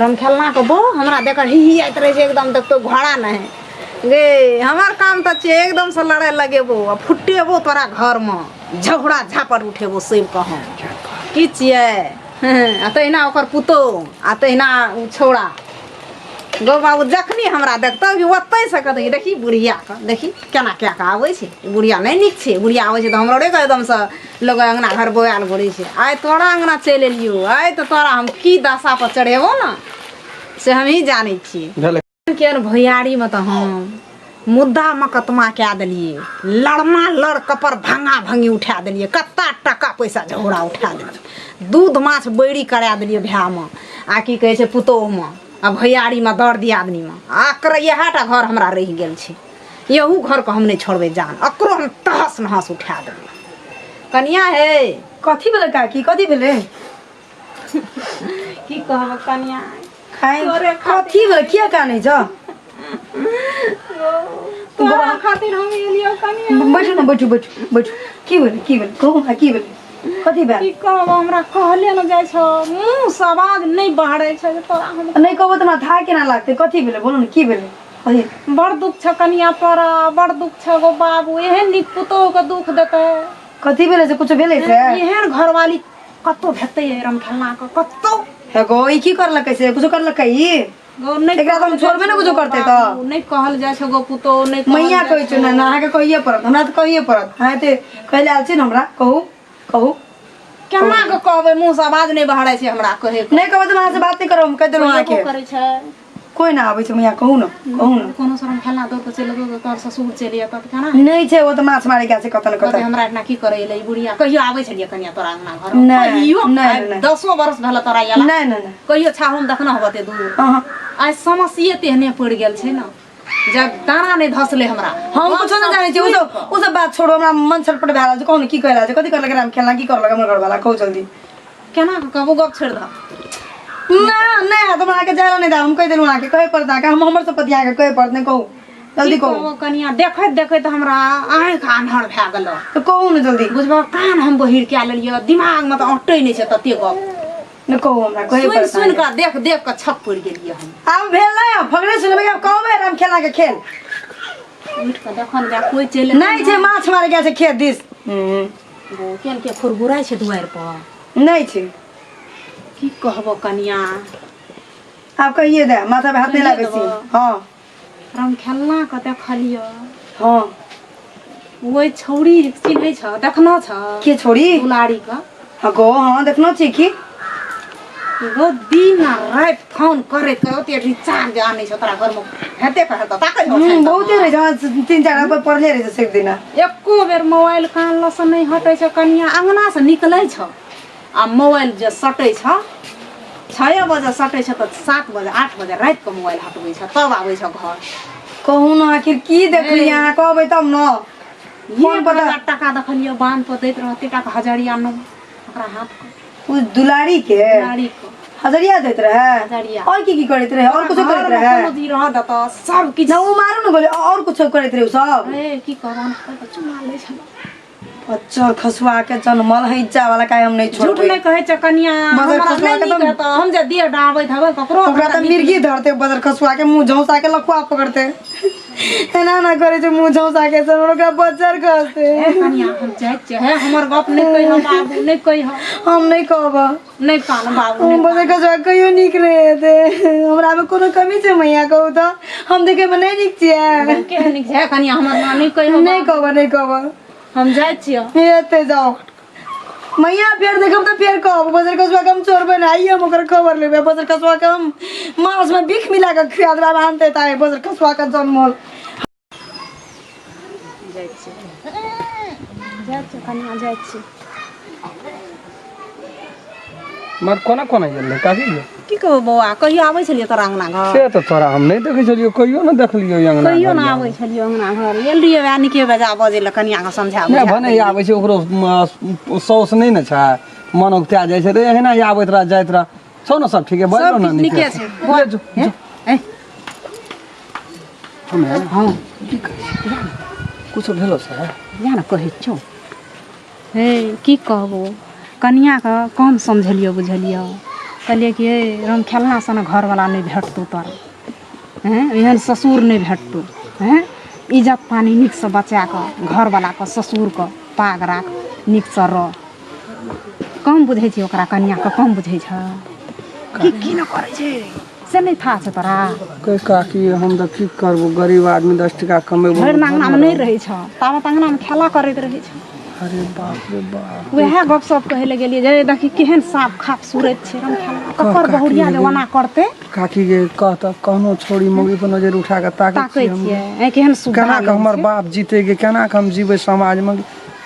हम खेलना के बो हमरा देखकर हिहियाइत रहै छै एकदम देखतो घोड़ा नहि गे। हमर काम तऽ छै एकदम से लड़ाइ लगेबो आ फुटेबो तोरा घरमे, झगड़ा झापड़ उठेबो सबके। हम की छियै? आ तहिना ओकर पुतोहु आ तहिना ओ छौड़ा गौ बाबू, जखनी हमरा देखतौ कि ओतहि से कहतौ कि देखी बुढ़ियाके, देखी केना कए कऽ आबै छै, ई बुढ़िया नहि नीक छै। बुढ़िया आबै छै तऽ हमरो एकदमसँ लोक अङ्गना घर बौआयल घुरै छै। आइ तोरा अङ्गना चलि एलियौ, आइ तऽ तोरा हम की दशा पर चढ़ेबौ ने से हमही जानै छियै। भेलै केहन भैयारीमे तऽ हम मुद्दा मकदमा कए देलियै, लड़मा लड़ कपर भंगा भंगी उठा देलियै, कत्ता टका पैसा झगड़ा उठा देलियै, दूध माछ बैरी करा देलियै भायमे आ की कहै छै पुतोहुमे आ भैयारीमे दर दियादनीमे। आ अकर इएह टा घर हमरा रहि गेल छै, यहू घरके हम नहि छोड़बै जान, अकरो हम तहस नहस उठा देबै। कनिया हे। कथी भेलै काकी? कथी भेलै? की कहब कनिया। खाइ तोरे खातिर। कथी भेलै? किया कानै छ? तोरा खातिर हम एलियो कनिया। बैठू ने, बैठू बैठू बैठू। की भेलै? की भेलै? कहू हमरा, की भेलै? कथी भेल? की कहब, हमरा कहले ने जाइ छ, मुँह से आवाज नहि बहरै छै जे तोरा हम नहि कहबो तऽ हमरा थाह केना लागतै? कथी भेलै? बोलू ने, की भेलै? कथी? बड़ दुख छ कनिया, तोरा बड़ दुख छ गो बाबू। एहन नीक पुतोह के दुख देतै। कथी भेलै से? कुछो भेलै से? एहन घरवाली कतौ भेटतै रमखेलना के कतौ? हे गो, ई की करलकै से? कुछो करलकै ई? गो नहि। एकरा तऽ हम छोड़बे ने कुछो करतै तऽ। बाबू, नहि कहल जाइ छै गो पुतोह, नहि कहल मैया जाइ कहै छै ने, अहाँके कहिए पड़त, हमरा तऽ कहिए पड़त। अहाँ एते कहै लए आयल छी ने हमरा, कहू कहू। केना के कहबै? मुँह से आवाज नहि बहरै छै हमरा कहै के। नहि कहबै तऽ हम अहाँसँ बात नहि करब, हम कहि देलहुँ अहाँके। करै छै। कोइ ना आबै छै मैया, कहू ने, कहू ने। कोनो शरम खेलना दौड़ के चलि एतौ, तोहर ससुर चलि एतौ तऽ केना? नहि छै, ओ तऽ माछ मारे गेल छै कतऽ ने कहतै कतऽ। हमरा एहिठिना की करै एलै ई बुढ़िया? कहियो आबै छलियै कनिया तोरा अंगना घर? नहि, कहियो? नहि, आइ नहि। दसो बरस भेल तोरा अयला। नहि नहि नहि। कहियो छाहुन देखना होते दूर? अहाँ आइ समस्ये तेहने पड़ि गेल छै ने, जब दाना नहि धसलै हमरा। हम कुछो नहि जानै छी, ओ सब बात छोड़ू, हमरा मन छटपट भए रहल छै। कहू ने, की कहै रहल छै? कथी करलक राम खेलना? की करलक हमर घरवाला? कहू जल्दी। केना कऽ कहबो? गप छोड़ि दह। ना नहि हैत, हम अहाँके जाय लए नहि देब, हम कहि देलहुँ अहाँके। कहै पड़त अहाँके, हम हमर शपथ अहाँके कहै पड़त। नहि कहू जल्दी। की कहू। कहबो कनिया, देखैत देखैत हमरा आँखि आन्हर भए गेल। तऽ कहू ने जल्दी। बुझबह, कान हम बहिर कए लेलियै, दिमागमे तऽ अटै नहि छै तते गप। नहि कहू, हमरा कहै सुनि पड़त सुनि अहाँके। कऽ देख देख कऽ छक पड़ि गेलियै हम। आब भेल नहि, आब फगड़े सुनबै, आब कहबै राम खेला के खेल। उठि कऽ देखऽ ने, जा कोइ चलि नहि छै, माछ मारे गेल छै खेत दिस। केहन के खुरगुराइ छै दुआरि पर। नहि छै। की कहबो कनिया। आब कहिए दे, माथा पे हाथ नहि कहिए लागै छी। देबो। हँ। राम खेलना कऽ देखलियो। ओहि छौड़ी चिन्है छ? देखना छ? के छोड़ी? दुलारी कऽ। हँ गो, हँ, देखनो छी की। गो दिन आ राति फोन करैत करैत ओते रिचार्ज आनै छ तोरा घरमे हेते कऽ हेतौ ताकै हो। बहुते रहै छै, हँ, तीन चारि पर पढ़ले रहै छै सब दिना। एको बेर मोबाइल कान लसँ नहि हटै छ कनिया। अङ्गना से निकलै छ आ मोबाइल जे सटै छ, 6 बजे सटै छ तऽ 7 बजे 8 बजे राति कऽ मोबाइल हटबै छ, तब आबै छ घर। कहू ने, आखिर की देखलियै अहाँ? कहबै तब ने। एक हजार टाका देखलियै बान्ह पर दैत रहते टाका, हजरिया नो ओकरा हाथ के। ओ दुलारी के? दुलारी के। हजरिया दैत रहे? हजरिया। और की की करैत रहे? और कुछो करैत घरमे रहे? कोनो चीज रह देतऽ सब किछु। ना, ओ मारू ने गोली, और कुछो करैत रहे ओ सब? ए की कहब, चुमा लै छलहुँ। बच्चा खसुआ के जनमल हैचा वाला काय हम नहीं झूठ छोड़बै। नहि कहै छै कनिया। बजर हमरा खसुआ नहि के नीक तऽ- हेतौ, हम जे देह डाबैत हेबै ककरो। ओकरा तऽ मिर्गी धरते, बजर खसुआ के मुंह झौसा के लखुआ पकड़ते, एना ना करे छै मुंह झौसा के सब ओकरा बजर खसते। हे कनिया, हम जाइ छियै। हे, हमर गप नहि कहिह बाबू, नहि कहिह। हम नहीं कहब। नहि कान बाबू। हम बजर खसुआ कहियो नीक नहीं हेतै। हमरा मे कोनो कमी छै मैया? कहू तऽ, हम देखे मे नहीं नीक छियै? केहन नीक छै कनिया, हमर माँ, नहि कहिह। नहीं कहब, नहीं कहब। हम जाइ छियै। एते जाओ मैया, फेर देखब तऽ फेर कहब। बजर कसुआ के हम छोड़बै ने, आइए हम ओकर खबर लेबै। बजर कसुआ के हम मांस में बिख मिला के खुआ देबै, आब आनते ताए बजर कसुआ के जनमल। जाइ छियै, जाइ छियै कनिया, जाइ छियै। मर कोना कोना गेल रहै काकी गे? की कहू बौआ, कहियो आबै छलियै तोरा अंगना घर? से तऽ तोरा हम नहि देखै छलियौ, कहियो नहि देखलियौ ई अंगना कहियो घर ने मे। आबै छलियै अंगना घर? एल रहियै वएह निके बजा बजै लए, कनिया के समझा नहि बुझा। भने आबै छै, ओकरो साउस नहि ने छै, मन उगता जाइ छै तऽ एहिना आबैत रह जाइत रह। छौ ने सब ठीके? बजलो सब ने? किछु नीके छै। ले जो। हे, ए, हमे हँ। की कहै छी, कुछो भेलो से? जा ने कहै छौ। हे, की कहबो कनियाके, कम समझलियौ बुझलियौ? कहलियै कि हे राम खेलना सन घरवला नहि भेटतौ तोरा, हँ, एहन ससुर नहि भेटतौ, हँ। इज्जत पानि नीकसँ बचा कऽ घरवलाके ससुरके पाग राख, नीकसँ रह। कम बुझै छी ओकरा कनिआँके, कम बुझै छ की की नहि करै छै से नहि था छै तोरा। कै काकी, हम तऽ की करबो, गरीब आदमी 10 टका कमेबो। भरि दिन अङ्गनामे नहि रहै छ, ताबत अङ्गनामे खेला करैत रहै छ। अरे बाप रे बाप। वएह गप सप कहै लए गेलियै जे देखी केहन साफ खाप सूरत छै राम खेलना, ककर बहुरिया जे ओना करतै। काकी गे, कह तऽ कहनो छोड़ी मौगी पर नजर उठा कऽ ताकै ताकै छियै हम। छियै ऐ केहन सुविधा केना कऽ हमर बाप जीते गे, केना कऽ हम जीबै समाजमे?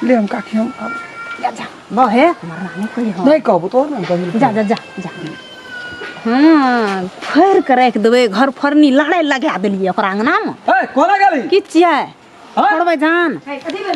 ले हम काकी, हम आब जा जा बहे, हमर नानी कहियो नहि कहबो तोहर ने कहियो। जा जा जा जा। हँ, फाड़ि कऽ राखि देबै घर फरनी, लड़ाइ लगा देलियै ओकरा अङ्गनामे। ए, कोना गेली? की छियै, छोड़बै जान। कथी भेलै?